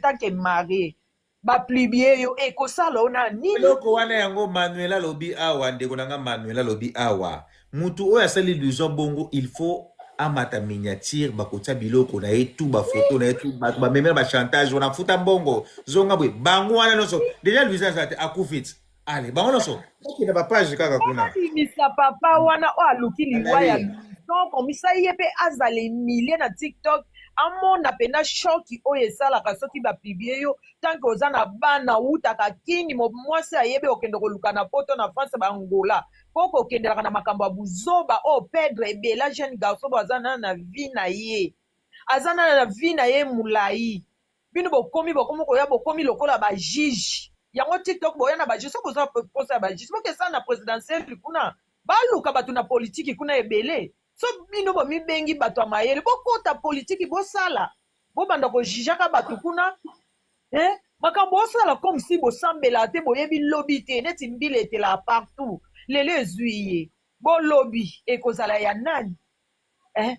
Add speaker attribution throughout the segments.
Speaker 1: Tant que marie, bapublier yo, ekosala yo na nini?
Speaker 2: Eloko wana yango Manuel alobi awa, ndeko na nga Manuel alobi awa, mutu oyo asali illusion bongo, il faut amata miniature, bakotia biloko na ye tu, bafoto na ye tu, bato bamemela bachantage wana, futa mbongo, zonga boye. Bango wana nyonso déjà Luison aza te, akufi ti ale, bango nyonso bakende bapage kaka kuna.
Speaker 1: Abimisa papa wana oyo aluki liwa ya Louison, komisa ye mpe azala emilie na TikTok, amona mpena choc oyo esalaka soki bapublier yo. Tant que oza na bana, outaka kini, mwasi ayebi okende koluka na Poto, na France, Bangola, mpo kokendelaka na makambo ya buzoba oyo. Perdre ebela jeune garçon bo aza nana na vie na ye, aza nana na vie na ye molai. Bino bokomi koya, bokomi lokola bajuge yango TikTok, boya na bajuge. Soki boza posa ya bajuge, bokesala na présidentielle kuna, baluka bato na politiki kuna ebele. So bino bomibengi bato ya mayele, bokota politiki, bosala, bobanda kojugeaka bato kuna, eh? Makambo osala comme si bosambela te, boyebi lobi te, neti mbila etelaka partout. Lelo ezwi ye, bolobi ekozala ya nani, eh?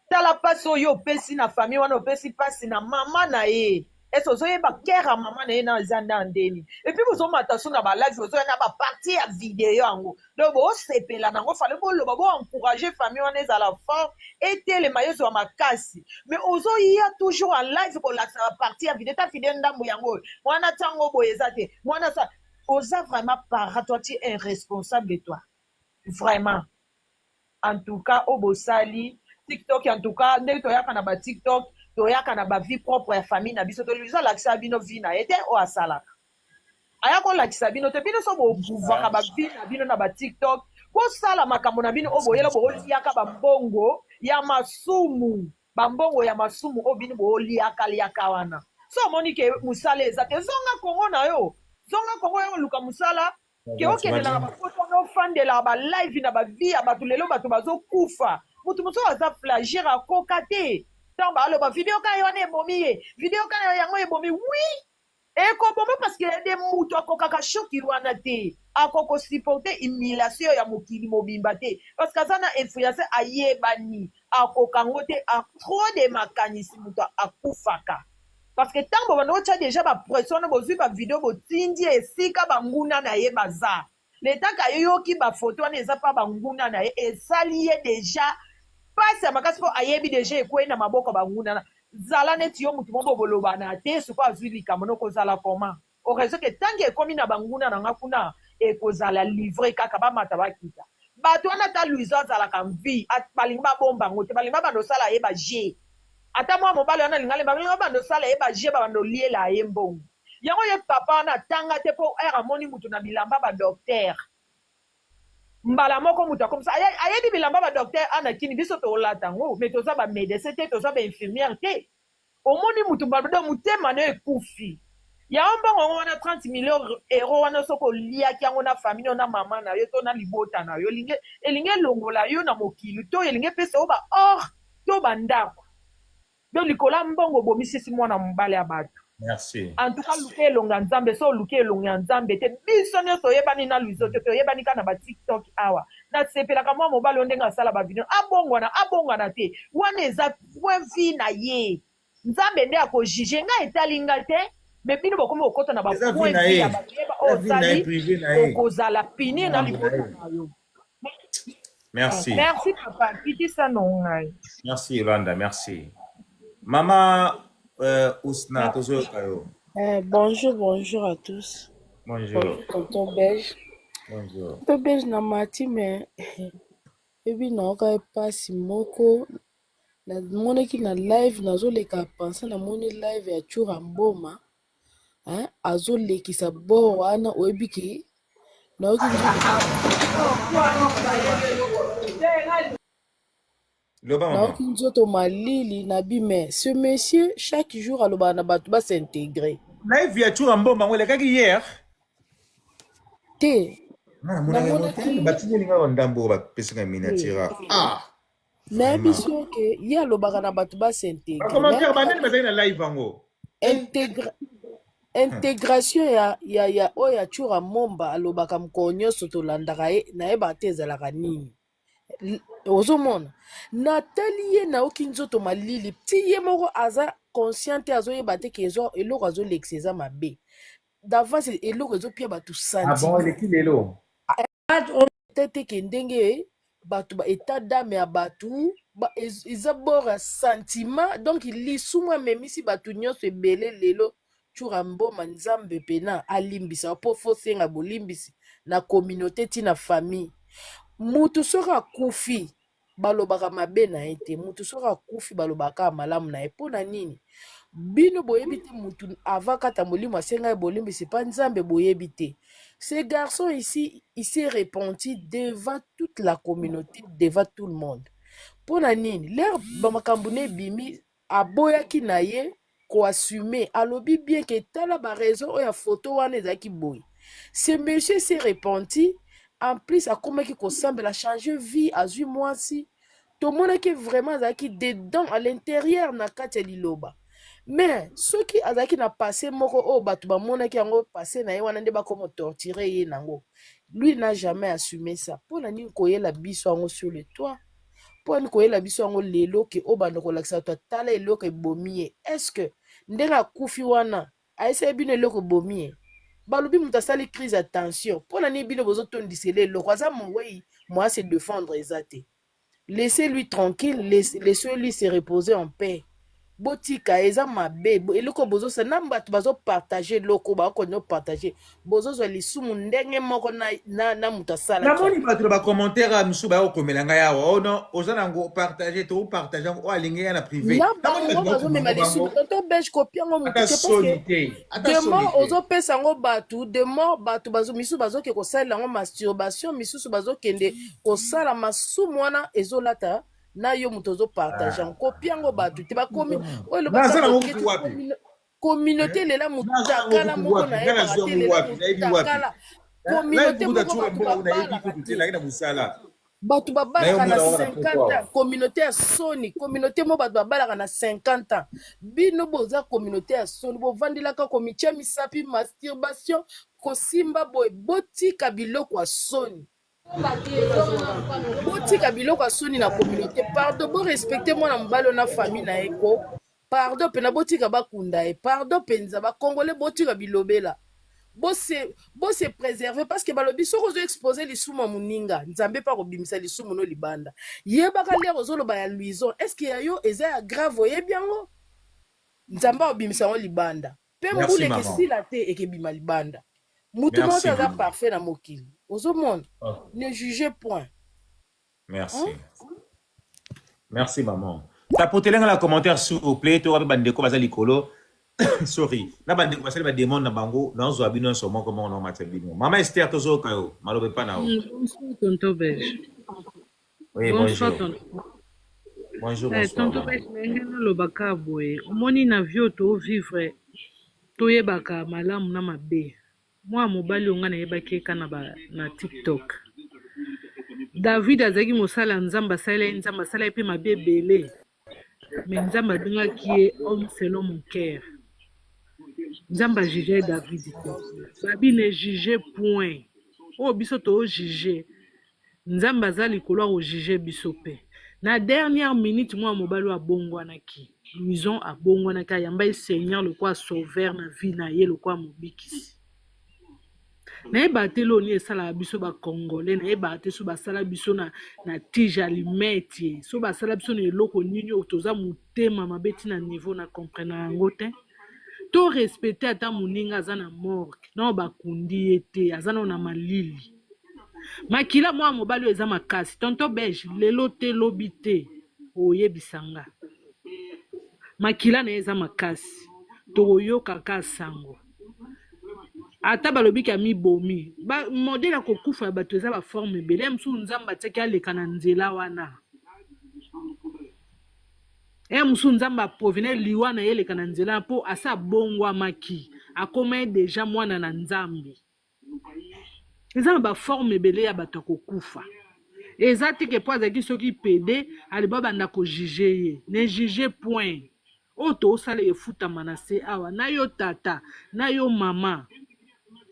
Speaker 1: Tala mpasi oyo opesi na famille wana, opesi mpasi na mama na ye. Ese ozoyeba cœur ya mama na ye na eza nda ndeni? Et puis bozomata so na balive, bozoya na bapartie ya video yango, donc bosepela nango. Fale boloba, boencourage famille wana, ezala fort, etelema, ezwa makasi. Mais ozoya toujours en live kolakisa bapartie ya video, ta video ndambo yango oyo mwana ntango boye eza te. Mwana sa oza vraiment para, toi tu es irresponsable, toi, vraiment. En tout cas, oyo bosali TikTok, en tout cas ndenge toyaka na baTikTok, toyaka na bavie propre ya famille na biso. Tolizo alakisa bino vie na ye te, oyo asalaka, aya kolakisa bino te. Bino so bopuvaka bavie na bino na baTikTok, bosala makambo na bino oyo boyela, booliaka bambongo ya masumu, bambongo ya masumu oyo bino booliaka-liaka wana. So omoni ke mosala eza te, zonga Kongo na yo, zonga Kongo yo, oluka mosala ke okendelaka bapoto wana, ofandelaka balive na bavie ya bato. Lelo bato bazokufa, motu mosusu aza fragile, akoka te. Ntango baloba video kaka ye wana ebomi ye, video kaka yango ebomi, oui, ekoboma, parce que de moto akokaka choc wana te, akokosupporter humiliation ya mokili mobimba te, parce que aza na influence, ayebani, akoka yango te. Trop de makanisi, moto akufaka, parce que ntango bobanda otya déjà bapression wana, bozwi bavideo, botindi esika banguna na ye baza. Letaka ayoki bafoto wana eza mpa banguna na ye, esali ye déjà mpasi ya makasi, mpo ayebi déjà ekwei na maboko banguna na zala neti yo motu moko bolobana te. Sikoyo azwi likambo no kozala koma oraison ke ntango ekomi na banguna na nga kuna, ekozala livré kaka, bamata bakita bato wana. Ata Luizo azalaka mvi, balingi babomba yango te, balingi babanda osala ye baje. Ata mwa mobali wana alinga lemba, balingi babanda osala ye baje, babanda oliela ye mbongo yango. Ye papa wana atanga te, mpo ere amoni mutu na bilamba badocteur, mbala moko moto akomisa ayebi bilamba badocteur ana kini. Biso tolata yango, mais toza bamédecin te, toza bainfirmière te. Omoni mutu mbala motema na ekufi yango. Mbongo yango wana, 30 million euro wana, soki oliaki yango na famille na mama na yo to na libota na yo, elingi elongola yo na mokili to elingi epesa yo baor to bandako. Donc likolo ya mbongo obomisisi mwana mobali ya bato.
Speaker 2: Merci.
Speaker 1: En tout cas, luka elonga Nzambe. So oluki elongo ya Nzambe te, biso nyonso oyebani na Luizo te, toyebani kaka na baTikTok awa. Nasepelaka mwa mobali oyo ndenge asala bavideo, abongwana, abongwana te, wana eza point vie na ye. Nzambe nde akojuge ngai, etali ngai te. Mais bino bokomi kokɔta na bapoint vie ya bato, yeba oyo osali, okozala punir na libota na yo.
Speaker 2: Merci.
Speaker 1: Merci papa, kitisa no ngai.
Speaker 2: Merci Yolanda, merci. Mama Ousna, tozoyoka yo.
Speaker 3: Bonjour, bonjour à tous.
Speaker 2: Bonjour.
Speaker 3: Bonjour, tonton Belge.
Speaker 2: Bonjour.
Speaker 3: Tonton Belge na mati, mais ebi nayoka mpasi moko. Namonaki na live, nazoleka pensa, namoni live ya Tshoura Mboma, hein, azolekisa bor wana, oyebi ke nayoki
Speaker 2: Loba mama.
Speaker 3: Nayoki nzoto malili na bi. Mais ce monsieur, chaque jour alobaka na bato bas'intégrer.
Speaker 2: Live ya Tshoura Mboma ngo elekaki hier.
Speaker 3: Te.
Speaker 2: Nga namonaki yango te,
Speaker 3: namonaki
Speaker 2: batindeli nga ndambo oyo bapesaka miniature. Ah,
Speaker 3: nayebi
Speaker 2: vraiment.
Speaker 3: So ke ye alobaka na bato bas'intégrer.
Speaker 2: Bacommentaire banani bazali na live yango?
Speaker 3: Intégration ya oyo ya Tshoura Momba alobaka mokolo nyonso, tolandaka ye, nayebaka te ezalaka nini. Ozomona, natali ye, nayoki nzoto malili. Ti ye moko aza conscient te, azoyeba te ke eloko azolekisa eza mabe d'avance, eloko ezopia bato.
Speaker 2: Ah bon?
Speaker 3: Sentiment.
Speaker 2: Eleki lelo.
Speaker 3: Te te, ke ndenge bato ba état d'âme ya bato eza bord ya sentiment. Donc lisumu amemisi bato nyonso ebele lelo. Tshoura Mboma, Nzambe mpena alimbisa, mpo fosenga bolimbisi na communauté, ntina famille. Mutu soki akufi, balobaka mabe na ye te. Mutu soki akufi, balobaka malamu na ye. Mpo na nini? Bino boyebi te. Mutu avant kata molimo, asenga ye bolimbisi mpa Nzambe. Boyebi te. Ce garçon ici, il s'est repenti devant toute la communauté, devant tout le monde. Mpo na nini l'heure bamakambo ne ebimi, aboyaki na ye koassumer? Alobi bien ke tala baraison oyo ya foto wana ezalaki boye. Ce monsieur s'est repenti. En plus akomaki kosambela, change vie, azwi mwasi. Tomonaki vraiment azalaki dedans, à l'intérieur, na kati ya liloba. Mais soki azalaki na passé moko oyo bato bamonaki yango, passé na ye wana nde bakoma torturer ye nango. Lui n'a jamais assumé ça. Mpo na nini koyela biso yango sur le toit? Mpo nini koyela biso yango lelo ke oyo banda kolakisa bato, atala eloko ebomi ye? Est ce que ndenge akufi wana, ayesaki bino eloko ebomi ye? Balobi moto asali crise ya tension. Mpo na nini bino bozotondisela eloko? Aza mowei, moya se défendre eza te. Laissez-lui tranquille, laissez-lui se reposer en paix. Botika, eza mabe. Eloko bozosala na bato bazopartage, eloko bakondi opartage, bozozwa lisumu ndenge moko na moto asalaki.
Speaker 2: Namoni bato na bacommentaire ya mosusu baya kokomela ngai awa: "Oh non, oza nango partage to opartage yango, oyo alingi ya na privé."
Speaker 3: Na bango bazomema lisumu. Tonton Belge, kopia yango motu te, parce que demo ozopesa yango bato, demo bato misusu bazoke kosalela yango masturbation, misusu bazokende kosala masumu wana. Ezolata na yo moto ozopartage yango. Kopia yango bato te. Bakomi oyo
Speaker 2: elobaka
Speaker 3: communauté lela motakala moko nayebaka te. Lela motakala communauté moko, bato babalaka te, bato babalaka na 50 ans. Communauté ya soni, communauté mo bato babalaka na 50 ans. Bino boza communauté ya soni, bovandelaka komitia misapi, masturbation, kosimba boye. Botika biloko ya soni, botika biloko ya soni na communauté. Pardon, borespecte mwana mobali oyo na famille na ye ko. Pardon mpena, botika bakunda ye. Pardon mpenza, bacongolais, botika bilobela, bose préserver, parce que balobi soki ozo expose lisumu ya moninga, Nzambe mpe akobimisa lisumu no libanda. Yebaka l'heure ozoloba ya Louison, est ce que ya yo eza ya grave? Oyebi yango, Nzambe akobimisa yango libanda mpe mbula ekesila te, ekebima libanda. Mutu moko te aza parfait na mokili. Ozomona, ne juge point.
Speaker 2: Merci, hein? Merci maman. Tapotelenga na commentaire, s'il vous plaît. Toka mpe bandeko baza likolo, sorry, na bandeko basali bademande na bango. Nazwa bino nyonso moko moko, naomata bino. Mama Ester, tozoyoka yo, maloba epa na yo.
Speaker 4: Bonsoir, tonton Belge.
Speaker 2: Oui.
Speaker 4: Bonsoir.
Speaker 2: Bonjour.
Speaker 4: Tonton.
Speaker 2: Bonjour.
Speaker 4: Eh,
Speaker 2: bonsoir.
Speaker 4: Tonton
Speaker 2: Mama.
Speaker 4: Belge, ndenge nalobaka boye, omoni, na vie oyo tovivre, toyebaka malamu na mabe. Mwana mobali oyo, ngai nayebaki ye ka na TikTok. David azalaki mosala ya Nzambe, asaleli ye Nzambe, asala ye mpe mabe ebele, mais Nzambe abengaki ye homme selon mon cœur. Nzambe ajuge David te. Babi ne juge point. Oyo biso tojuge, Nzambe aza likolo, akojuge biso mpe na dernière minute. Mwana mobali oyo abongwanaki, Louison abongwanaki, ayamba ye Seigneur lokola sauveur na vie na ye, lokola mobikisi. Nayebaka te eloko nini esalaka biso bacongolais. Nayebaka te so basala biso na tige alimete, so basala biso na eloko nini oyo toza motema mabe ntina niveau na comprendre yango te. To respecte ata moninga aza na morgue, nao bakundi ye te, aza nao na malili. Makila mwana mobali oyo eza makasi. Tonton Belge, lelo te, lobi te, oyebisa nga makila na ye eza makasi. Tokoyoka sango ata balobiki amibomi. Modèle ya kokufa ya bato eza baforme ebele. Ya mosusu, Nzambe atiaki aleka na nzela wana. Ya mosusu, Nzambe aprovene liwa na ye eleka na nzela mpo asa abongwamaki, akoma ye déjà mwana na Nzambe. Eza na baforme ebele ya bato ya kokufa. Eza te ke po azalaki soki pédé, alobi banda kojuge ye. Ne juge point. Oyo toosala efutama na se awa. Na yo tata, na yo mama,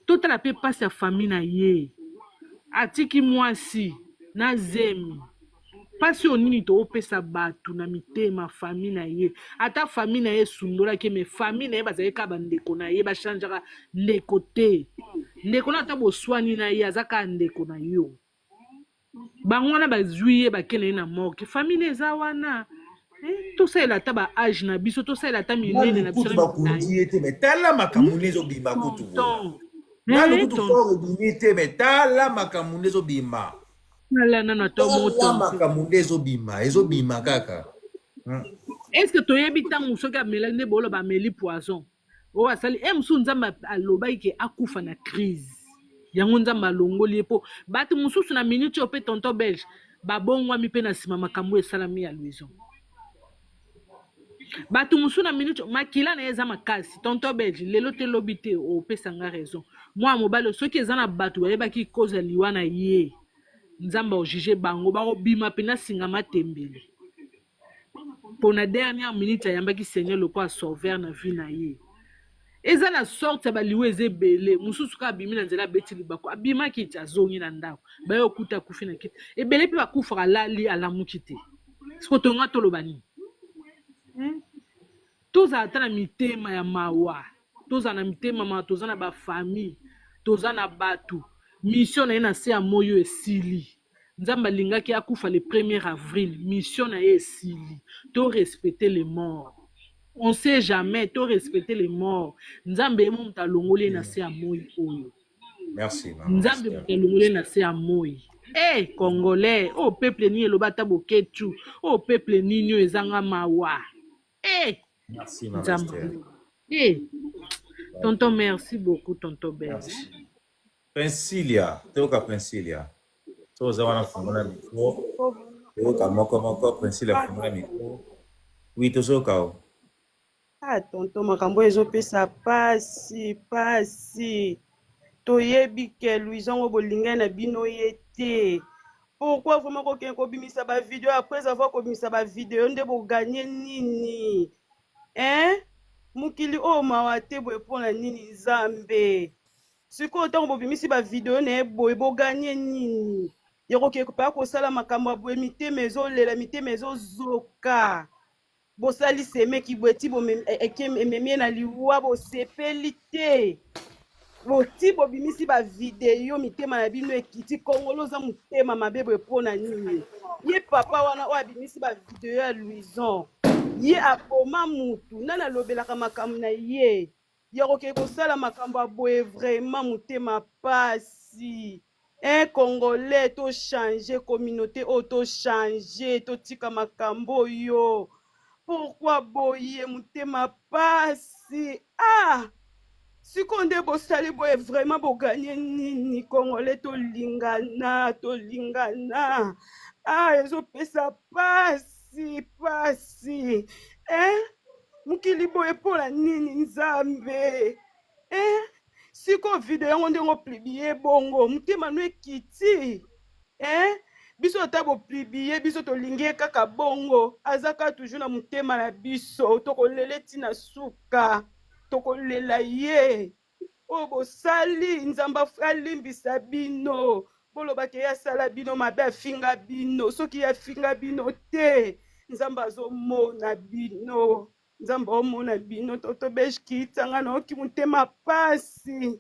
Speaker 4: totala mpe mpasi ya famille na ye. Atiki mwasi na zemi. Pasi oyo nini toopesa batu na mitema famille na ye ata famille na ye esundolaki ye mais famille na ye bazali kaka ba ndeko na ye ba changeaka ndeko te ndeko na ata boswani na ye aza kaka ndeko na yo bango wana bazwi ye bake na ye na morgue famille na eza wana eh, tosalela ata ba age na biso tosalela ata minene na biso
Speaker 2: kutu bakundi ye te mais tala makambo nde ezobima kutu boye nanu
Speaker 4: eh,
Speaker 2: kutu fort ebimi te mais tala makambo nde ezobima
Speaker 4: Tala nanu ata moko
Speaker 2: Tala
Speaker 4: tonton.
Speaker 2: makambo nde ezobima ezobima kaka.
Speaker 4: Est ce que toyebi ntango soki amelaki nde boloba ameli poison oyo asali e mosusu nzambe alobaki ke akufa na crise yango nzambe alongoli ye mpo bato mosusu na minute oyo mpe tonton belge babongwami mpe na nsima makambo oyo esalami ya louison bato mosusu na minute makila na ye eza makasi tonton belge lelo te lobi te opesa nga raison mwana mobali soki eza na bato bayebaki cause ya liwa na ye nzambe akojuge bango bakobima mpena singa matembele pona dernière minute ayambaki seigneur lokola sauveur na vie na ye eza na sorte ya baliwa eza ebele mosusu kaka abimi na nzela abeti libaku abimaki ti azongi na ndako baye okuta akufi na kiti ebele mpe bakufaka alali alamuki te siko tonga toloba nini hmm? Tozala ata na mitema ya mawa, tozala na mitema mawa, toza na ba famille, toza na batu. Mission na ye na se ya moyi oyo esili. Nzambe alingaki akufa le premier avril, mission na ye esili. To respecter les morts. On sait jamais, to respecter les morts. Nzambe ye moko moto alongoli ye na se ya moyi oyo.
Speaker 2: Merci maman.
Speaker 4: Nzambe moto alongoli ye na se ya moyi. Eh hey, congolais, oyo oh, peuple nini eloba ata boketshu, oyo oh, peuple nini oyo ezanga mawa. Eh
Speaker 2: Merci maman
Speaker 4: Nzambe.
Speaker 2: Esther.
Speaker 4: Eh tonton merci beaucoup tonton Belge.
Speaker 2: Merci. Princilia, toyoka Princilia. So oza wana fungola micro. Toyoka moko moko Princilia fungola micro. Oui, tozoyoka yo.
Speaker 5: Ah tonton makambo oyo ezopesa pasi pasi toyebi ke Louison ngo bolingani na bino ye te pourquoi vraiment kokende kobimisa ba video après avoir kobimisa ba video nde boganye nini hein mokili oyo mawa te boye mpona nini nzambe sikoyo ntango bobimisi ba video na ye boye boganye nini ya kokende mpe kosala makambo ya boye mitema ezolela mitema ezozoka Bosali semeki boye ti ememi ye na liwa bosepeli te boti bobimisi ba video mitema na bino ekiti kongolo oza motema mabe boye mpo na nini ye papa wana oyo abimisi ba video ya louison ye aboma mutu nani alobelaka makambo na ye ya kokende kosala makambo ya boye vraiment motema pasi un congolais to changer communauté oyo to changer totika makambo oyo pourquoi boye motema pasi ah sikoyo nde bosali boye vraiment boganye nini congolais tolingana tolingana ah ezopesa pasi pasi eh? mokili boye mpo na nini nzambe eh? sikoyo video yango ndenge oplibie bongo motema no ekiti eh? biso ata boplibie biso tolingi ye kaka bongo aza kaka toujours na motema na biso tokolela ti na suka tokolela ye oyo bosali nzambe alimbisa bino boloba ke ye asala bino mabe afinga bino soki ye afinga bino te nzambe azomona bino nzambe omona bino toto beige kita nga nayoki motema pasi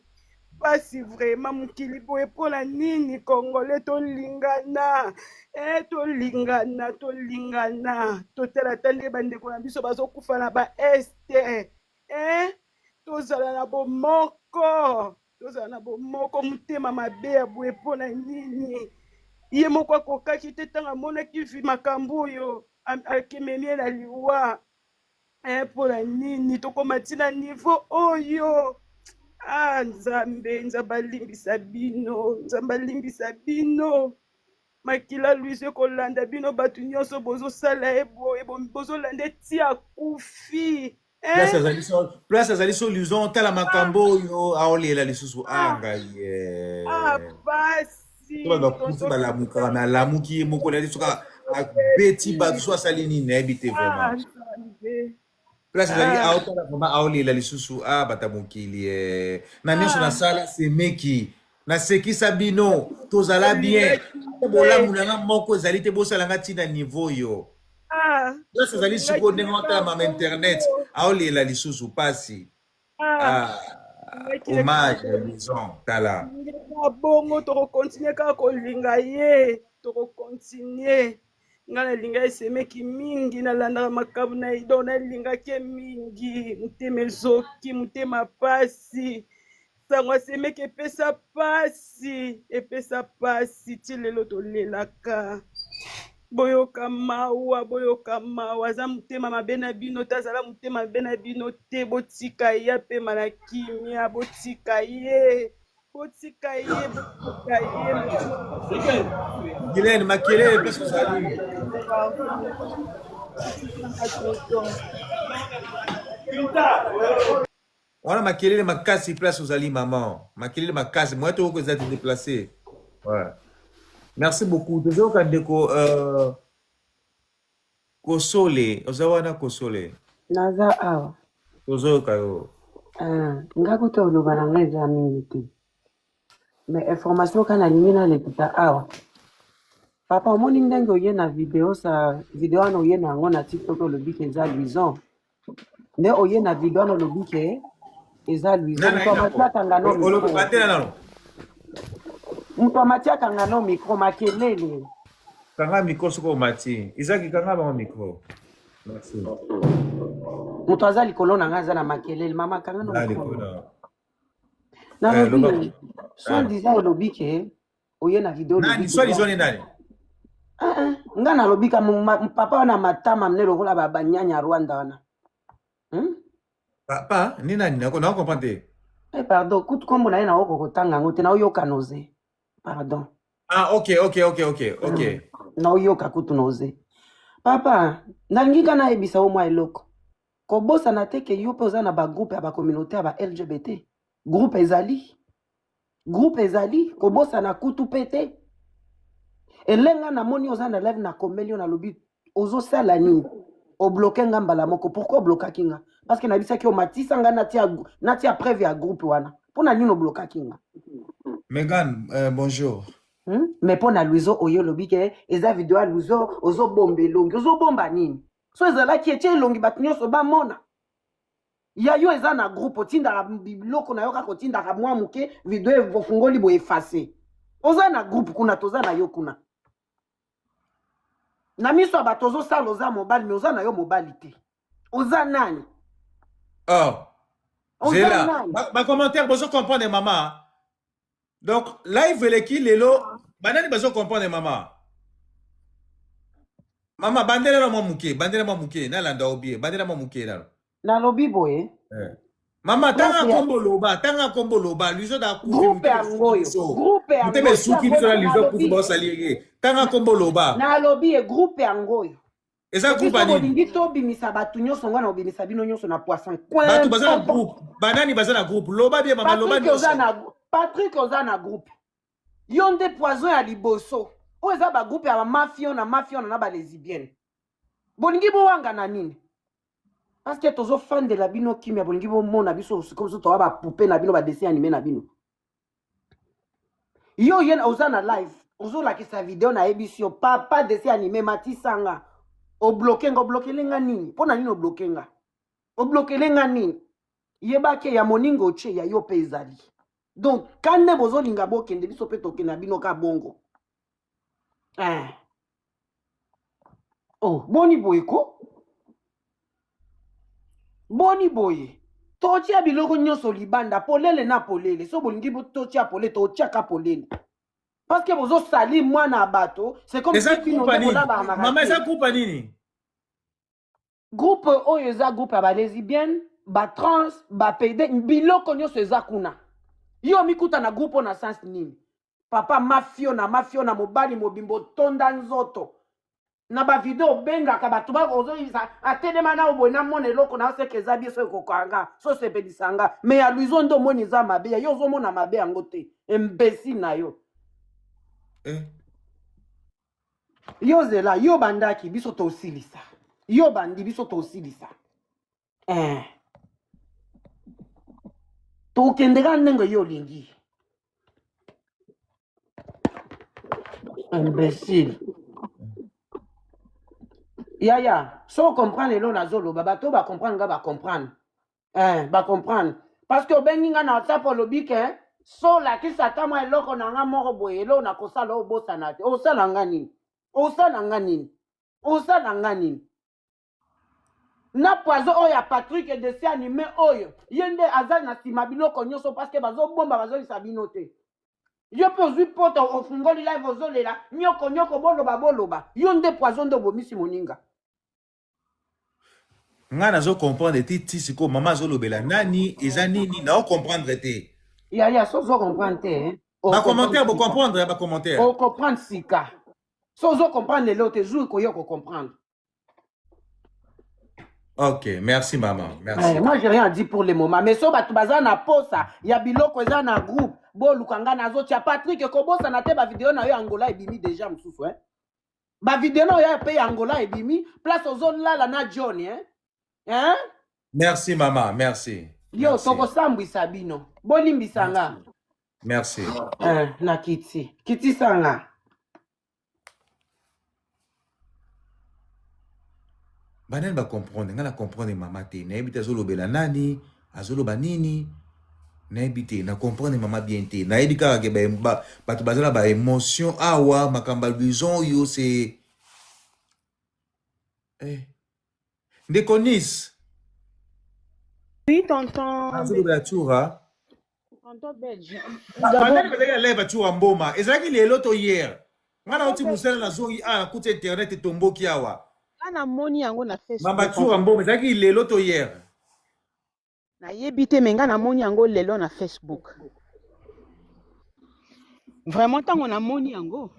Speaker 5: pasi vraiment mokili boye mpona nini congolais tolingana eh, tolingana tolingana totala ata nde bandeko na biso bazokufa na ba este eh, tozala na bomoko tozala na bomoko motema mabe ya boye mpo na nini ye moko akokaki te ntango amonaki vi makambo oyo akememi ye na liwa eh, mpo na nini tokoma ti na niveau oyo ah nzambe nzambe alimbisa bino nzambe alimbisa bino makila luizo ekolanda bino bato nyonso bozosala ye boye bozolanda ye ti akufi
Speaker 2: Place
Speaker 5: eh?
Speaker 2: azali so place azali so lison tala makambo oyo aolela lisusu a
Speaker 5: ah,
Speaker 2: ngai eh.
Speaker 5: ah, pasi
Speaker 2: To bato bakufi
Speaker 5: tonton
Speaker 2: balamukaka me alamuki ye moko nayebi soki abeti bato so asali nini nayebi te
Speaker 5: ah,
Speaker 2: vraiment
Speaker 5: nzambe
Speaker 2: place ezali
Speaker 5: ah,
Speaker 2: aotala vraiment aolela lisusu a bata mokili eh. Na nyonso
Speaker 5: ah.
Speaker 2: nasala semeki Nasekisa bino, tozala bien.
Speaker 5: Tolingaki ye.
Speaker 2: Bolamu na nga moko ezali te, bosala nga ntina niveau yo.
Speaker 5: Ah,
Speaker 2: Nyonso ezali sikoyo
Speaker 5: tolingaki
Speaker 2: ndenge
Speaker 5: ye
Speaker 2: otala
Speaker 5: kaka
Speaker 2: mama internet,
Speaker 5: bongo.
Speaker 2: aolela lisusu pasi.
Speaker 5: Ah,
Speaker 2: Ah,
Speaker 5: tolingaki ye kaka
Speaker 2: hommage ya
Speaker 5: bongo.
Speaker 2: Louison, tala.
Speaker 5: Tolingi ye kaka bongo, tokokontinue kaka kolinga ye, tokokontinue. Nga nalinga ye semeki mingi, nalandaka makambo na ye, donc nalingaki ye mingi. Motema ezoki, motema pasi. Sango ya semeki epesa pasi, epesa pasi ti lelo tolelaka. Boyoka mawa, boyoka mawa, aza motema mabe na bino te, azala motema mabe na bino te, botika ye apema na kimia, botika ye, botika ye, botika ye.
Speaker 2: Guylaine, makelele place ozali. Wana makelele makasi place ozali maman. Makelele makasi, moyen toko eza te déplacer. Ouais. Merci beaucoup. Tozoyoka ndeko euh, Kosole, oza wana Kosole.
Speaker 6: Naza awa.
Speaker 2: Tozoyoka yo.
Speaker 6: Ah, nga kutu oloba na nga eza mingi te. Mais information kaka nalingi nalekisa awa. Papa omoni ndenge oye na video sa video wana oye na yango na TikTok olobi ke eza Louison. Nde oye na video wana olobi ke eza Louison.
Speaker 2: Nana
Speaker 6: Moto
Speaker 2: ye nango.
Speaker 6: amatiaka nga no
Speaker 2: Olobi
Speaker 6: micro.
Speaker 2: batela nano.
Speaker 6: Moto amatiaka nga no micro makelele.
Speaker 2: Kanga micro soki omati. Isaac kanga bango micro. Merci.
Speaker 6: Moto aza likolo na nga aza na makelele. Mama kanga no
Speaker 2: Na
Speaker 6: micro.
Speaker 2: likolo na. Eh, loba.
Speaker 6: Nalobi soit
Speaker 2: Eh.
Speaker 6: disant olobi ke oye na video olobi
Speaker 2: Nani
Speaker 6: ke
Speaker 2: soit disant ni nani?
Speaker 6: Ah, ah, nga nalobi ka papa wana matama mne lokola ba banyanya Rwanda wana. Hmm?
Speaker 2: Papa ni nani nako na comprendre te.
Speaker 6: Eh, pardon, kutu kombo na ye naoko kotanga yango te, naoyoka noze. Pardon.
Speaker 2: Ah, ok, ok, ok, ok, ok.
Speaker 6: Naoyoka kutu noze. Papa, nalingi ka nayebisa yo mwa eloko. Kobosana te ke yo mpe oza na ba groupe ya ba communauté ya ba LGBT. Groupe ezali. Groupe ezali, kobosana kutu pe te. Elenga namoni oza na live nakomeli yo nalobi ozosala nini? Obloke nga mbala moko. Pourquoi oblokaki nga? Parce que nayebisaki yo matisa nga natia natia preuve ya groupe wana. Pona nini oblokaki nga?
Speaker 2: Megan, euh, bonjour.
Speaker 6: Hmm? Mais pona Luizo oyo olobi ke eza video ya Luizo ozobomba elongi, ozobomba nini? So ezalaki etie elongi bato nyonso bamona. Ya yo eza na groupe otindaka biloko na yo kaka otindaka mwa moke video ofungoli boye efface. Oza na groupe kuna toza na yo kuna. Na miso ya bato ozosala oza mobali me oza na yo mobali te. Oza nani?
Speaker 2: Oh.
Speaker 6: Oza
Speaker 2: Zela.
Speaker 6: nani?
Speaker 2: Ba, ba commentaire bozo comprendre maman. Donc live eleki lelo banani bazo comprendre mama. Mama bandela na mwa muke, bandela mwa muke, nalanda obie, bandela mwa muke nalo.
Speaker 6: Nalobi boye.
Speaker 2: Eh. Mama tanga
Speaker 6: Groupe ya
Speaker 2: kombo loba, tanga kombo loba, luizo da kufi
Speaker 6: groupe
Speaker 2: mutema
Speaker 6: yango
Speaker 2: esuki
Speaker 6: oyo.
Speaker 2: biso.
Speaker 6: Groupe yango
Speaker 2: Mutema
Speaker 6: oyo.
Speaker 2: esuki biso na luizo kufi
Speaker 6: Nalobi
Speaker 2: baosali ye. Tanga kombo loba.
Speaker 6: nalobi ye groupe yango oyo.
Speaker 2: Eza
Speaker 6: Epuis
Speaker 2: groupe ya
Speaker 6: soki
Speaker 2: nini?
Speaker 6: bolingi tobimisa bato nyonso ngai na kobimisa bino nyonso na poisson
Speaker 2: Bato baza na
Speaker 6: coin
Speaker 2: groupe, banani baza na groupe? Loba bien mama, loba
Speaker 6: Patrick oza
Speaker 2: nyonso.
Speaker 6: na Patrick oza na groupe. Yo nde poison ya liboso. Oyo eza ba groupe ya ba mafiona mafiona na ba lesbienne. Bolingi bowanga na nini? Parce que tozofandela bino kimia bolingi bomona biso sikoyo biso toza ba poupée na bino ba dessin animé na bino. Yo ye oza na live ozolakisa video nayebisi yo papa dessin animé matisa nga obloke nga oblokele nga nini mpo na nini obloke nga oblokele nga nini yeba ke ya moninga otie ya yo mpe ezali donc ka nde bozolinga bokende biso mpe tokende na bino ka bongo eh. Oh, boni boye ko boni boye totia biloko nyonso libanda polele na polele so bolingi totia polele totiaka polele parce que bozosali mwana ya bato c'est comme
Speaker 2: Eza
Speaker 6: si bino
Speaker 2: groupe
Speaker 6: nde
Speaker 2: nini?
Speaker 6: bolalamaka
Speaker 2: Mama eza
Speaker 6: te
Speaker 2: groupe nini?
Speaker 6: Groupe oyo eza groupe ya ba lesbiennes, ba trans, ba pede, biloko nyonso eza kuna. Yo omikuta na groupe oyo na sens nini? Papa mafiona mafiona mobali mobimba otonda nzoto. Na ba video obengaka bato ba ozoyebisa atelema na boye namona eloko na seke eza bien so ekoka nga so osepelisa nga mais ya Louison nde omoni eza mabe ya yo ozomona mabe yango te imbecile na yo.
Speaker 2: Eh.
Speaker 6: Yo zela yo bandaki biso tosilisa yo bandi biso tosilisa eh. Tokende kaka ndenge yo olingi. Imbécile. Yaya, so comprendre lelo nazoloba, bato ba comprendre nga ba comprendre. Eh, ba comprendre. Parce que obengi nga na WhatsApp olobi ke so lakisa ata mwa eloko na nga moko boye, eloko nakosala obosana te. Osala nga nini? Osala nga nini? Osala nga nini? Na poison oyo ya Patrick dessin anime oyo, ye nde aza na nsima biloko nyonso parce que bazobomba bazolisa bino te. Yo mpe ozwi poto ofungoli live ozolela nyoko nyoko boloba boloba, yo nde poison nde obomisi moninga.
Speaker 2: Nga nazo comprendre te ti sikoyo mama azolobela nani eza nini nao comprendre te.
Speaker 6: Yaya so ozo comprendre te hein?
Speaker 2: Ba
Speaker 6: Ocomprendre
Speaker 2: commentaire bo
Speaker 6: sika,
Speaker 2: comprendre ba commentaire.
Speaker 6: ocomprendre sika. So ozo comprendre lelo te, jour ekoya okocomprendre.
Speaker 2: Ok, merci maman, merci.
Speaker 6: Eh, moi j'ai rien dit pour le moment mais so bato baza na posa ya biloko eza na groupe boluka nga nazotia Patrick kobosana te bavideo na yo ya Angola ebimi deja mosusu eh? Bavideo na yo mpe ya Angola ebimi place ozolala na John eh? Eh?
Speaker 2: Merci maman, merci.
Speaker 6: Yo
Speaker 2: Merci.
Speaker 6: tokosambwisa bino bolimbisa nga
Speaker 2: Merci.
Speaker 6: eh, na kiti kitisa nga.
Speaker 2: Banani ba comprendre, nga na comprendre mama te. Nayebi te azolobela nani, azoloba nini. Nayebi te, na comprendre mama bien te. Nayebi kaka ke bato baza na ba émotion awa, makambo ya Louison oyo c'est eh. Ndeko Nice.
Speaker 5: Oui, tonton.
Speaker 2: Azolobela Tshoura.
Speaker 5: Tonton Belge.
Speaker 2: Bandani bazalaki na live ya Tshoura Mboma. Ezalaki lelo to hier. Nga nauti mosala nazongi awa nakuti internet etomboki awa.
Speaker 5: Nga namoni yango na Facebook.
Speaker 2: Mamba Tshoura Mboma ezalaki lelo to hier.
Speaker 5: Nayebi te me nga namoni yango lelo na Facebook. Vraiment ntango namoni yango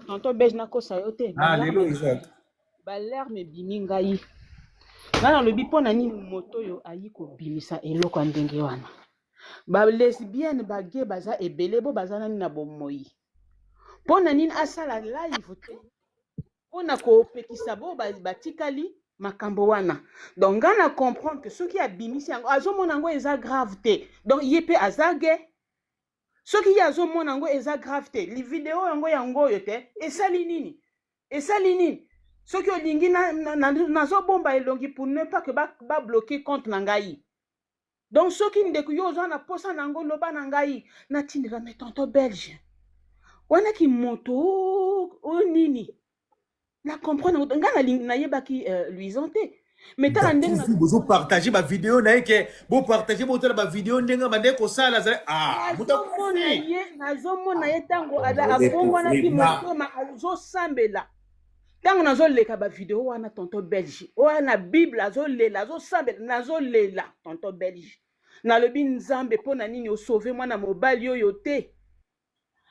Speaker 5: tonton Belge nakosa yo te.
Speaker 2: Ah lelo eza.
Speaker 5: Balarme ebimi ngai. Nga nalobi mpo na nini moto oyo ayi kobimisa eloko ya ndenge wana. Ba lesbienne ba gay baza ebele bo baza nani na bomoi. Mpo na nini asala live te mpo na kopekisa bo batikali makambo wana. Donc nga na comprendre que soki abimisi yango azomona yango eza grave te. Donc ye pe aza gay. Soki ye azomona yango eza grave te. Li video yango yango oyo te esali nini? Esali nini? Soki olingi nazobomba elongi pour ne pas que ba bloquer compte na ngai. Donc soki ndeko yo oza na posa na yango loba na ngai natindela mais tonton Belge wana ki moto oyo nini na comprendre nga nayebaki Louison te mais tala ndenge
Speaker 2: bozo partager ba vidéo na ye ke bo partager botala ba vidéo ndenge bande kosala azali ah moto
Speaker 5: nazomona ye nazomona ye ntango abongwanaki motema azosambela. Ntango nazoleka ba vidéo wana tonton Belge oyo na Bible azolela azosambela nazolela tonton Belge nalobi Nzambe mpo na nini osauve mwana mobali oyo te.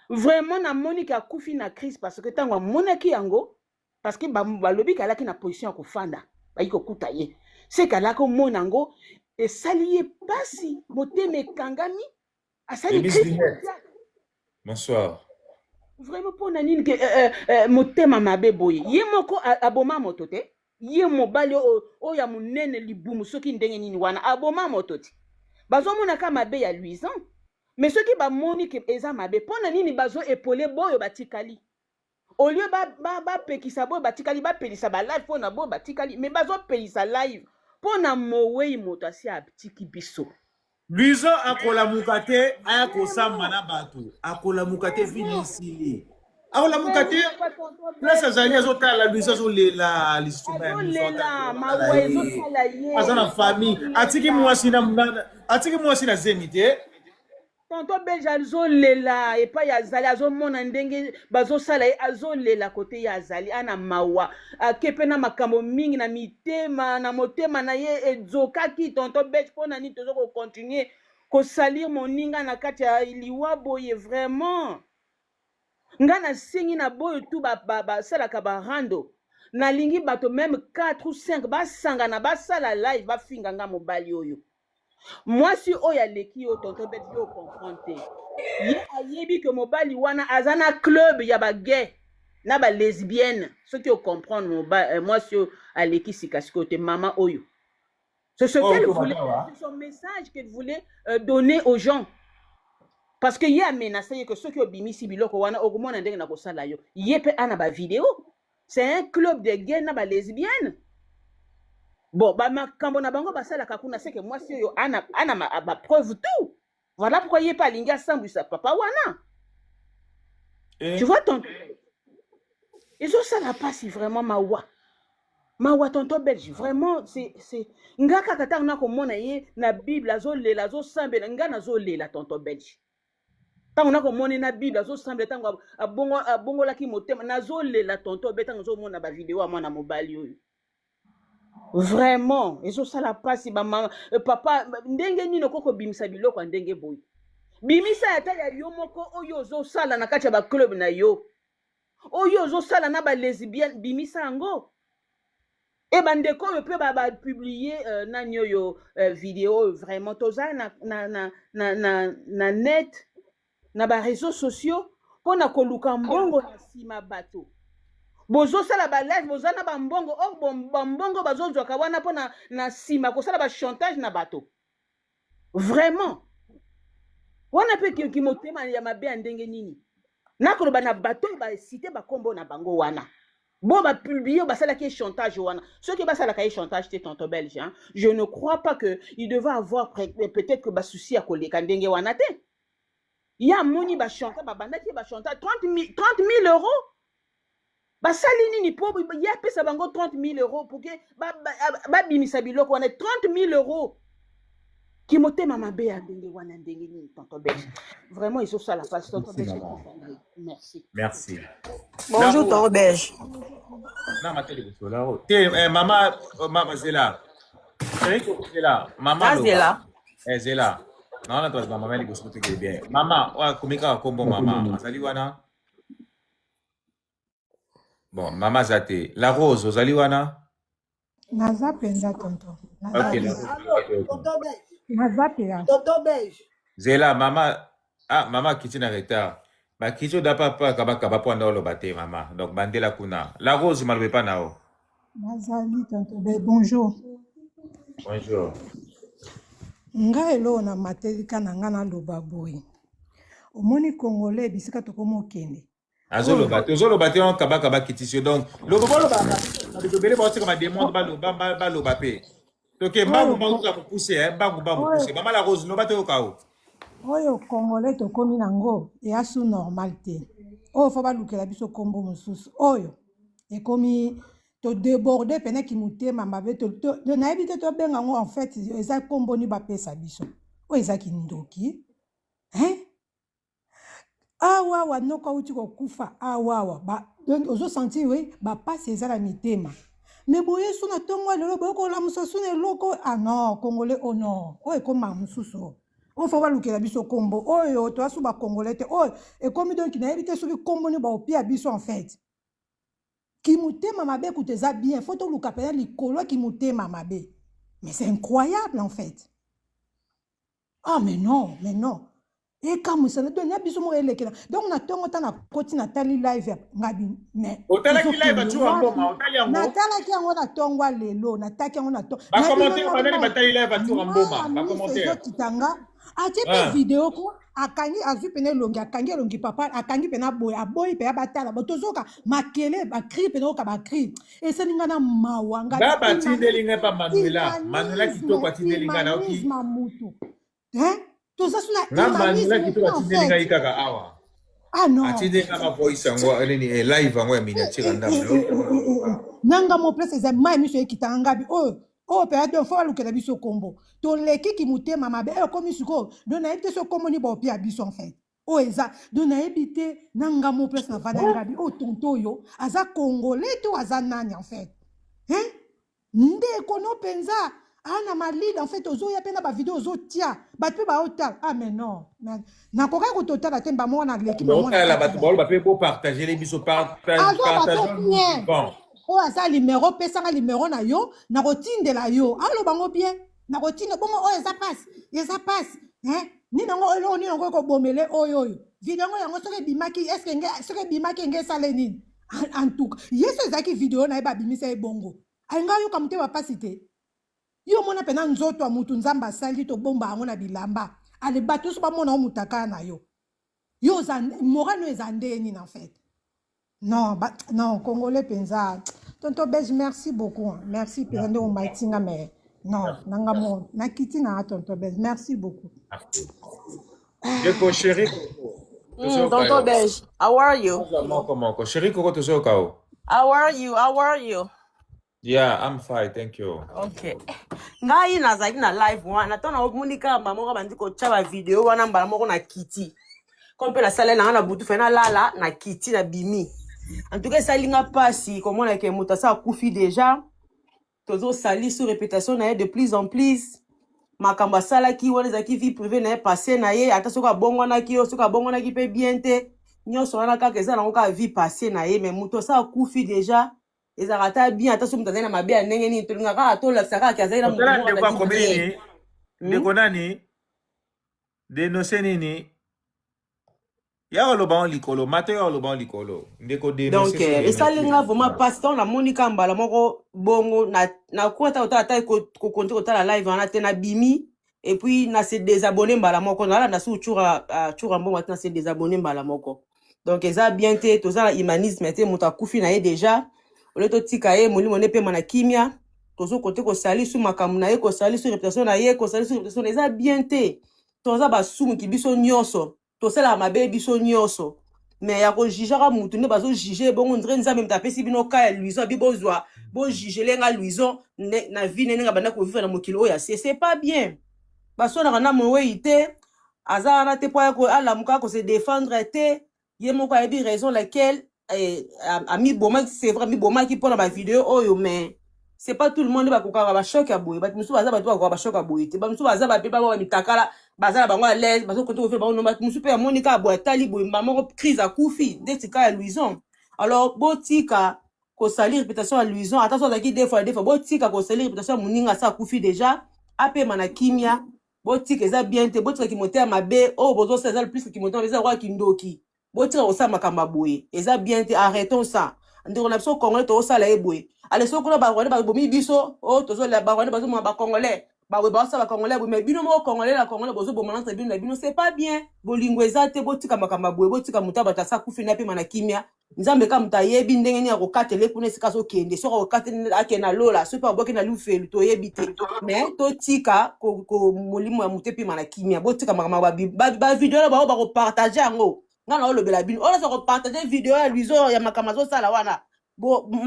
Speaker 5: Vraiment namoni ke akufi na crise parce que ntango amonaki yango parce que balobi ke alaki na position ya kofanda bayi kokuta ye se ke alaki omona yango esali ye pasi motema ekangami asali crise.
Speaker 2: Bonsoir.
Speaker 5: Vraiment mpo na nini ke motema mabe boye ye moko aboma moto te ye mobali oyo ya monene libumu soki ndenge nini wana aboma moto te bazomona ka mabe ya Louison mais soki bamoni ke eza mabe mpo na nini bazo epole boyo batikali au lieu bapekisa boyo batikali bapelisa ba live mpo na boyo batikali mais bazopelisa live mpo na mowei moto asi atiki biso.
Speaker 2: Louison akolamuka te aya kosamba na bato akolamuka te vini esili akolamuka te place azali azotala Louison azolela lisusu aza na famille atiki mwasi na atiki mwasi na zemi te.
Speaker 5: Tonton Belge azolela epai azali azomona ndenge bazosala ye azolela kote ye azali ana mawa ake mpe na makambo mingi na mitema na motema na ye ezokaki. Tonton Belge mpo na nini tozo kocontinue kosalir moninga na kati ya liwa boye vraiment nga nasengi na boyo tu basalaka barando nalingi bato meme 4 ou 5 basangana basala live bafinga nga mobali oyo mwasi oyo aleki yo tonton Belge yo comprendre te ye ayebi ke mobali wana aza na club ya ba gay na ba lesbienne soki o comprendre mwasi oyo aleki sika sikoyo te mama oyo c'est ce qu'elle voulait, c'est son message qu'elle voulait donner aux gens.
Speaker 7: Parce que ye amenace ye que soki obimisi biloko wana okomona ndenge nakosala yo. Ye mpe ana ba video. C'est un club de gay na ba lesbiennes. Bon, ba makambo na bango basalaka kuna, c'est que mwasi oyo ana ana ma, ba preuve tout. Voilà pourquoi ye mpe alingi asambwisa papa wana.
Speaker 2: Eh.
Speaker 7: Tu vois ton ezosala mpasi vraiment, mawa mawa, tonton Belge, vraiment c'est nga kaka ntango nakomona ye na Bible azolela, azosambela, nga nazolela, tonton Belge. Ntango nakomona ye na Bible azosambela, ntango abongolaki motema, nazolela, tonton Belge. Ntango azomona bavideo ya mwana mobali oyo, vraiment ezosala mpasi. Bamama, papa, ndenge nini okoki kobimisa biloko ya ndenge boye? Bimisa ata ya yo moko oyo ozosala na kati ya baclub na yo, oyo ozosala na balesbienne, bimisa yango. E bandeko oyo mpe bapublie nani oyo video oyo, vraiment toza na net, na baréseaux sociaux mpona koluka mbongo na nsima. Bato bozosala balive, boza na bambongo or bambongo bazozwaka wana mpona na nsima kosala bachantage na bato. Vraiment wana mpe kimotema ya mabe ya ndenge nini? Nakoloba na bato oyo basite bakombo na bango wana, bo bapublie basalaki ye chantage wana. Soki basalaka ye chantage te, tonton Belge, hein, je ne crois pas que il devait avoir peut-être que basusi ya koleka ndenge wana te. Ye amoni bachantage, babandaki ye bachantage 30 000 euros. Basali nini mpo ye apesa bango 30 000 euros pour que babimisa biloko wana? 30 000 euros, kimotema mabe ya ndenge wana ndenge nini, tonton Belge? Vraiment ezosala pasi, tonton Belge. Merci.
Speaker 2: Merci.
Speaker 8: Bonjour, tonton Belge.
Speaker 2: Na mateli kosola te, mama, mama zela. Zela mama.
Speaker 8: Nazela.
Speaker 2: Zela nawana to mama liboso tokende bien. Mama oyo akomi kaka kombo mama azali wana. Bon, mama aza te. La Rose, ozali wana?
Speaker 9: Naza mpenza, tonton.
Speaker 2: Ok, La Rose.
Speaker 10: Tonton Belge.
Speaker 9: Naza mpenza.
Speaker 10: Tonton Belge.
Speaker 2: Zela mama. Ah, mama akiti na retard. Bakiti oda papa kabakaba mpo anda oloba te mama. Donc bandela kuna. La Rose, maloba epa na yo.
Speaker 9: Nazali, tonton Belge, bonjour.
Speaker 2: Bonjour.
Speaker 9: Ngai eloko na matelika na ngai, naloba boye: omoni Congolais, bisika tokoma okende.
Speaker 2: Azoloba te, ozoloba te, kabaka bakitisi yo. Donc loba, boloba bato ebele baotika bademande, baloba, baloba mpe toke mbangu mbangu kaka mokuse, mbangu mbangu mokuse. Mama La Rose, loba toyoka o.
Speaker 9: Oyo Congolais tokómi nango eya su normal te. Oyo faut balukela biso nkombo mosusu. Oyo ekomi todéborde peneki motema mabe. Nayebi te tobenga yango en fait eza nkombo nini bapesa biso. Oyo eza kindoki, hein? Awawa noko auti kokufa awawa ba, donc ozosentir we bapasi eza na mitema. Me boye so na ntongo ya lelo boye kolamusa so na eloko. Ah non, Congolais, oh non, oyo ekóma mosusu. Oyo faut balukela biso nkombo. Oyo toza so bacongolais te. Oyo ekomi, donc nayebi te soki nkombo nini baopia biso en fait. Kimotema mabe kutu eza bien, faut toluka mpenza likolo ya kimotema mabe. Mais c'est incroyable en fait. Ah mais non, mais non, ekamwisa donc na biso moko elekela. Donc na ntongo ta nakoti, natali live ya ngabi, mais
Speaker 2: Otalaki live atua mboma? Otali yango?
Speaker 9: Natalaki yango na ntongo ya lelo, nataki yango na ntongo.
Speaker 2: Bacommentaire, banani batali live atua mboma? Bacommentaire.
Speaker 9: Ezokita nga. Atie mpe video ko akangi, azwi pene elongi, akangi elongi papa, akangi mpena boye, aboyi mpenza batala bo. Tozoka makele, bacri pene, oyoka bacri. Esali nga na mawa.
Speaker 2: Nga batindeli ngai pa Manuela, Manuela kitoko atindeli ngai, nayoki.
Speaker 9: Humanisme ya mutu, hein? Toza so na
Speaker 2: Nga Manuela kitoko atindeli ngai kaka awa.
Speaker 9: Ah non.
Speaker 2: Atindeli nga ba voice yango nini, live yango ya miniature ya ndambo.
Speaker 9: Nanga mo place eza mai miso ekitanga ngabi. Oyo oyo mpenza, donc faut balukela biso kombo. Tolekiki motema mabe oyo ekomi sikoyo. Donc nayebi te so kombo nini baopia biso en fait. Oyo eza, donc nayebi te. Na nga mo place navanda ngabi, oyo tonto oyo aza Congolais to aza nani en fait, hein? Ndeko no mpenza ana malili en fait. Ozoya mpe na bavideo, ozotia bato mpe baotala. Ah mais non, nakokaki kototala te. Mbamo wana aleki.
Speaker 2: Baotala bato, baloba mpe bopartagele biso.
Speaker 9: Azwa bato bien. Oyo aza numero, pesanga numero na yo, nakotindela yo. Aloba ngo bien, nakotinda bongo. Oyo eza pasi, eza pasi nini yango? Eloko nini yango ekobomele oyo? Oyo video yango, yango soki ebimaki, est-ce nge soki ebimaki enge esale nini? En tout cas ye so ezalaki video na ye, babimisa ye bongo, alinga ayoka motema pasi te. Yo omona mpena nzoto ya mutu Nzambe asali, tobomba yango na bilamba. Ale bato nyonso bamona yo mutakala na yo. Yo oza moral no eza ndenge nini en fait? Non, ba, non, congolais penza. Tonton Belge, merci beaucoup. Hein. Merci penza nde omati nga mais non, nanga mo nakiti na tonton Belge. Merci beaucoup.
Speaker 2: Ndeko chéri Coco, tozoyoka
Speaker 8: Tonton
Speaker 2: yo.
Speaker 8: Belge, how are you?
Speaker 2: Aza moko moko. Chéri Coco tozoyoka yo.
Speaker 8: How are you? How are you?
Speaker 2: Yeah, I'm fine, thank you.
Speaker 8: Okay. Ngai nazalaki na live wana ntango naomoni kaka mbala moko bandi kotya bavideo wana mbala moko na kiti comme mpe nasaleli nanga na butu fe nalala na kiti na bimi en tout cas esali nga mpasi komona ke moto asa akufi deja tozosali sur réputation na ye de plus en plus makambo asalaki wana ezalaki vie privée na ye passé na ye ata soki abongwanaki yo soki abongwanaki mpe bien te nyonso wana kaka eza nango kaka vie passé na ye mais moto asa akufi deja ezalaka ata bien ata soki moto azali na mabe ya ndenge nini tolingaka kaka tolakisa kaka ke azali na moto
Speaker 2: Otala
Speaker 8: moko
Speaker 2: ndeko
Speaker 8: azali
Speaker 2: akomi
Speaker 8: bien
Speaker 2: nini? Ndeko nani? Denonce nini? Ya koloba ngo likolo, mate ya koloba ngo likolo. Ndeko denonce
Speaker 8: donc
Speaker 2: so
Speaker 8: eh, esali
Speaker 2: denonce.
Speaker 8: nga vraiment mpasi ntango namoni kaka mbala moko bongo nakoki ata kotala ata kokonte kotala live wana te nabimi et puis na se désabonner mbala moko nalanda su tshura ah, tshura mbongo te na se désabonner mbala moko donc eza bien te toza na humanisme te moto akufi na ye déjà ole totika ye molimo ne epema na kimia tozokote kosali su makambo na ye kosali su réputation na ye kosali su réputation na ye eza bien te toza basumuki biso nyonso tosalaka mabe biso nyonso me ya kojugaka mutu nde bazojuge bongo ndre nzambe moto apesi bino ka ya luison abi bozwa bojugele nga luison na vie ne ndenge abanda kovivre na mokili oyo ya se c'est pas bien baswanaka na mowei te aza wana te mpo aya alamuka kose défendre te ye moko ayebi raison laquelle eh, amibomaki c'est vrai amibomaki mpona bavideo oyo mais c'est pas tout le monde bakokaka bachoc ya boye bato mosusu baza bato bakoka bachoc ya boye te bato mosusu baza bape bango bamitakala baza na bango à l'aise bazokonte kofela bango no bato mosusu mpe amoni kaka boye atali boye mbala moko crise akufi ndeti kaka ya louison alors botika kosali réputation ya louison ata so azalaki deux fois deux fois botika kosali réputation ya moninga asa akufi déjà apema na kimia botika eza bien te botika kimotema mabe oyo bozosala eza plus kimotema mabe eza lokola kindoki botika kosala makambo ya boye eza bien te arrêtons ça ndeko na biso congolais tozosala ye boye ale soki kuna barwandais babomi biso oyo tozolela barwandais bazomona bacongolais baboye bazosala bacongolais boye mais bino moko congolais na congolais bozobomana entre bino na bino c'est pas bien bolingo eza te botika makambo ya boye botika moto ya bato asa akufi na pema na kimia Nzambe kaka moto ayebi ndenge nini akokatela ye kuna esika azokende soki akokatela akende na lola soki mpe abwaki na lufelu toyebi te mais totika ko, ko molimo ya moto epema na kimia botika makambo bavideo na bango bakopartage yango ngai naolobela bino oyo nyonso akopartage video ya luizo ya makambo azosala wana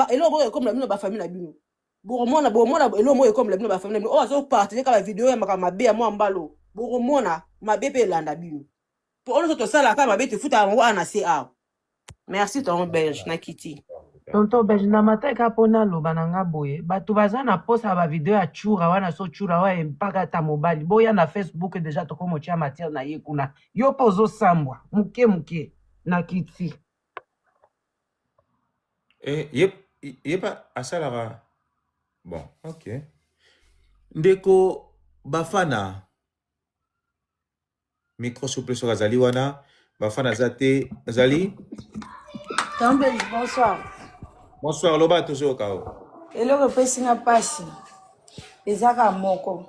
Speaker 8: eloko moko ekomela bino bafamille na bino bokomona bokomona eloko moko ekomela bino bafamille na bino oyo azopartage kaka bavideo ya makambo mabe ya mwa mbalo bokomona mabe mpe elanda bino mpo oyo nyonso tosalaka mabe tefutaka yango awa na se awa Merci tonton Belge na kiti.
Speaker 10: Tonton Belge na matin kaka po naloba na nga boye batu baza na posa ya ba video ya tshura wana so tshura oyo empaka ata mobali boya na Facebook dejà tokomo tia matière na ye kuna yo pe ozo sambwa muke muke na kiti.
Speaker 2: Eh, ye, ye pa asalaka bon ok ndeko bafana Micro s'il vous plaît soki azali wana. Bafana aza te. Azali?
Speaker 11: Tambeli, bonsoir.
Speaker 2: Bonsoir, loba tozoyoka yo.
Speaker 11: Eloko epesi nga mpasi eza kaka moko.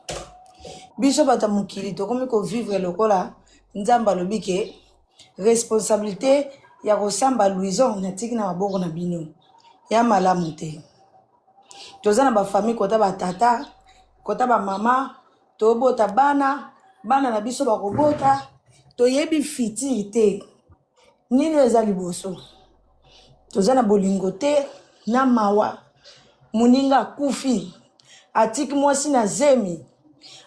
Speaker 11: Biso bato ya mokili tokomi kovivre lokola Nzambe alobi ke responsabilité ya kosamba Louison natiki na maboko na bino. Ya malamu te. Toza na bafamille kota batata, kota bamama, tobota bana bana na biso bakobota toyebi fitiri te nini oyo eza liboso toza na bolingo te na mawa moninga akufi atiki mwasi na zemi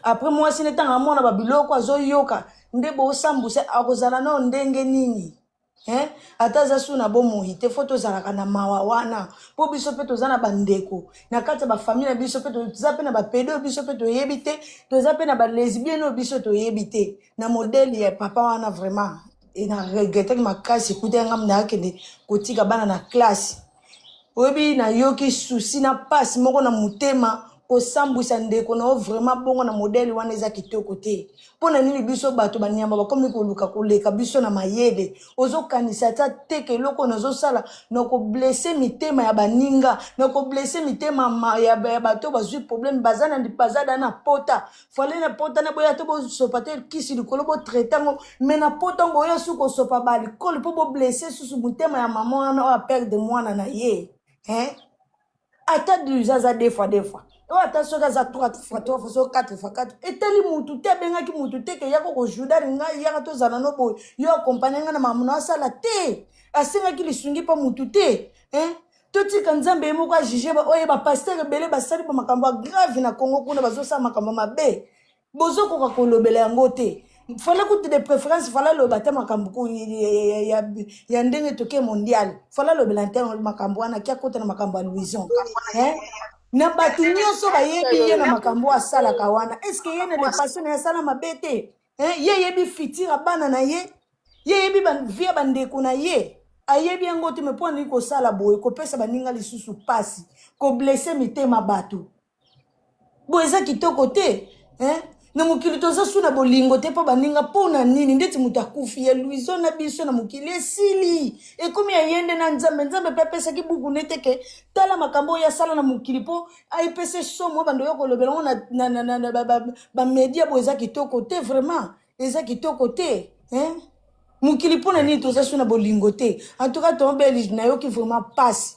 Speaker 11: apres mwasi nde ntango amona babiloko azoyoka nde bosambusa akozala nao ndenge nini Hein? Ata aza su na bomoi te fo tozalaka na mawa wana mpo biso mpe toza na bandeko na kati ya bafamille na biso mpe toza mpe na bapedo oyo biso mpe toyebi te toza mpe na balesbienne oyo biso toyebi te na modele ya papa wana vraiment e na regretaki makasi ekuta nga nakende kotika bana na classe oyebi nayoki susi na pasi moko na motema Kosambwisa ndeko na yo vraiment bongo na modèle wana eza kitoko te. Mpo na nini biso bato banyama bakomi koluka koleka biso na mayele? Ozokanisa ata te ke eloko oyo nazosala na koblesse mitema ya baninga, na koblesse mitema ma, ya, ya bato bazwi problème, baza na baza da na pota. Fallait na pota na boya to bosopa te kisi likolo bo traite yango, mais na pota yango oyo su kosopa ba alcool mpo bo blesse susu motema ya mama wana oyo a perdre mwana na ye. Hein? Ata Luisa aza deux fois deux fois oyo ata soki aza trois fois trois fois soki quatre fois quatre etali mutu te abengaki mutu te ke yaka kojudani ngai yaka tozala no boye yo akompagne ngai na makambo na asala te asengaki lisungi mpo mutu te hein? Totika nzambe ye moko ajuge oyo bapaster ebele basali ba makambo ya grave na congo kuna bazosala makambo mabe bozokoka kolobela yango te. Fallait kutu de préférence fallait aloba ata makambo ya ndenge toke mondial, fallait alobela te makambo wana ki akota na makambo ya Louison, hein? Na bato nyonso bayebi ye na makambo oyo asalaka wana, est ce que ye na le passé na ye asala mabe te, hein? Ye ayebi futur ya bana na ye, ye ayebi vie ya bandeko na ye, ayebi yango te. Me mpo alingi kosala boye, kopesa baninga lisusu pasi, koblesse mitema bato bo eza kitoko te, hein? Na mokili toza su na bolingo te mpo baninga mpo na nini ndeti moto akufi ya Louison na biso na mokili esili ekomi ya ye nde na nzambe. Nzambe mpe apesaki buku nete ke tala makambo oyo asala na mokili mpo ayepesa somo bando yo kolobela yango na, na, na, na, na bamedia boye eza kitoko te, vraiment eza kitoko te, hein? Mokili mpo na nini toza su na bolingo te? En tout cas ton belge nayoki vraiment pasi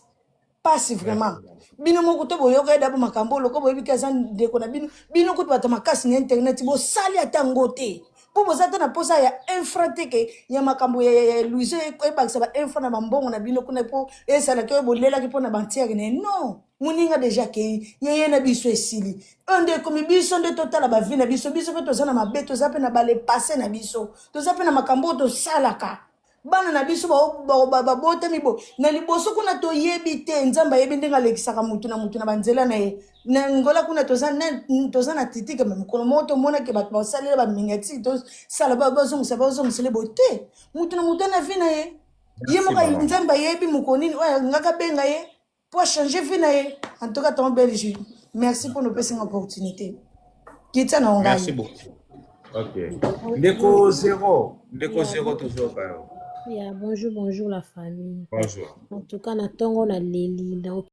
Speaker 11: pasi vraiment. Bino moko to boyoka ye dabo makambo loko boyebi ke aza ndeko na bino. Bino kutu bato makasi na internet bosali ata yango te mpo boza te na mposa ya infra te ke ya makambo ya, ya, ya Louise ebakisa ba infra na bambongo na bino kuna mpo ezalaki oyo bolelaki mpo na bantiere na ye. Non, moninga deja akei ye ye na biso esili oyo nde ekomi biso nde totala bavi na biso. Biso mpe toza na mabe, toza mpe na bale passe na biso, toza mpe na makambo oyo tosalaka bana na biso babotami bo na liboso kuna toyebi te. Nzambe ayebi ndenge alekisaka mutu na mutu na banzela na ye. Na ngola kuna toza na, toza na titike me mokolo moko tomonaki bato basalela baminiatire tosala bazongisa bazongisele boye te. Mutu na mutu na vie na ye ye
Speaker 2: Merci
Speaker 11: moko
Speaker 2: maman.
Speaker 11: nzambe ayebi mokolo nini oyo alingaka abenga ye po achanger vie na ye. En tout cas ton belge, merci mpo nopesi nga opportunité kitsa na
Speaker 2: Merci
Speaker 11: ngai.
Speaker 2: beaucoup. Ok. Ndeko zero, ndeko
Speaker 12: Ya,
Speaker 2: zero tozoka yo.
Speaker 12: ya bonjour, bonjour la famille.
Speaker 2: Bonjour.
Speaker 12: En tout cas, na tongo na leli na